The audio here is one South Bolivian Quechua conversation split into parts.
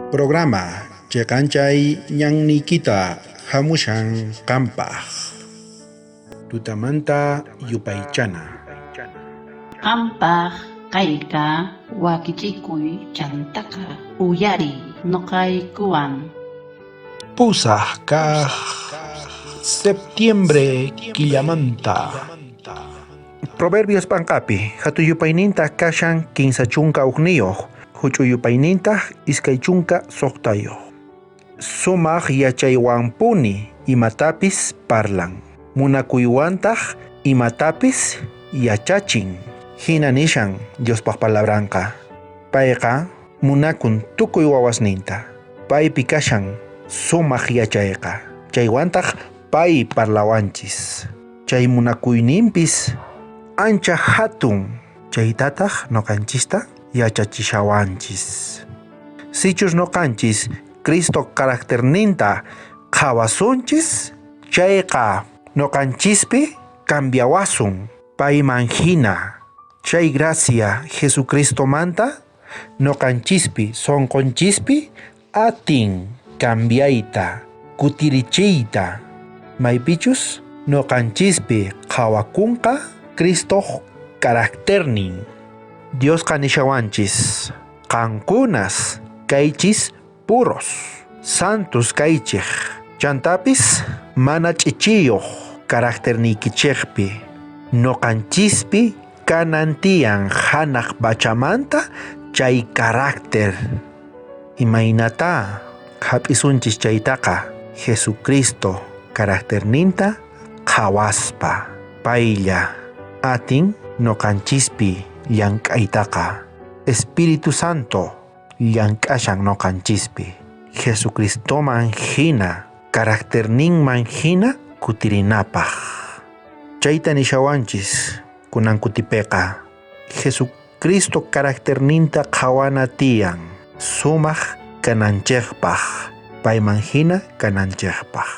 Programa Cheqanchay ñanniykita hamushan qampaq. Tutamanta yupaychana. Qampaq kayqa wakichikuy chantaqa uyariy noqaykuwan. 8 kaq septiembre killamanta. Proverbios p'anqapi hatuyupaynintaj kashan 31, huch'uyupaynintaj 26. Sumaq yachaywanpuni imatapis parlan, munakuywantaj imatapis yachachin. Hina nishan Diospaj palabranqa. Payqa munakun tukuy wawasninta. Paypi kashan sumaq yachayqa. Chaywantaj pay parlawanchis. Chay munakuyninpis ancha hatun. Chaytataj noqanchista yachachishawanchis. Sichus noqanchis Cristo karakterninta qhawasunchis, chayqa noqanchispi cambiawasun payman hina. Chay gracia Jesucristomanta noqanchispi sonqonchispi atin cambiayta, kutirichiyta. Maypichus noqanchispi qhawakunqa Cristoj karakternin. Diosqa nishawanchis, qankunas kaychis puros, santos kaychej, chantapis mana ch'ichiyoj karakterniykichejpi, noqanchispi kanan tiyan hanaq pachamanta chay carácter. Imaynata hap'isunchis chaytaqa Jesucristo karakterninta qhawaspa, paylla atin noqanchispi llank'aytaqa. Espíritu Santo llank'ashan noqanchispi. Jesucristoman hina, karakterninman hina kutirinapaj. Chayta nishawanchis kunan kutipeqa. Jesucristo karakterninta qhawana tiyan, sumaq kananchejpaj, payman hina kananchejpaj.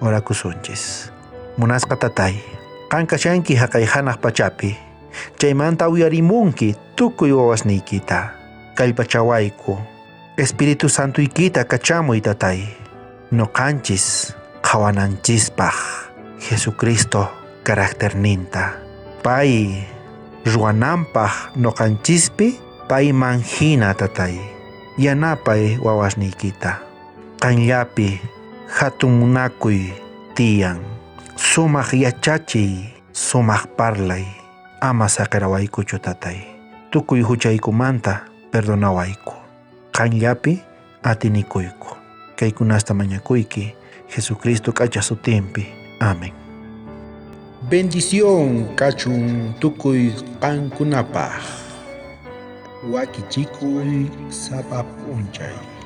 Orakusunchis. Munasqa tatay, qan kashanki haqay hanaq pachapi, chaymanta uyarimunki tukuy wawasniykita. Kallpachawayku, Espíritu Santuykita kachamuy tatay, noqanchis qhawananchispaj Jesucristo karakterninta. Pay ruwananpaj noqanchispi payman hina tatay, yanapay wawasniykita. Qanllapi hatun munakuy tiyan, sumaq yachachiy, sumaq parlay, ama saqirawaykuchu tatay. Tukuy huchaykumanta perdonawayku. Qanllapi atinikuyku. Kaykunasta mañakuyki Jesucristo k'acha sutinpi. Amén. Bendición kachun tukuy qankunapaj. Wakichikuy sapa p'unchay.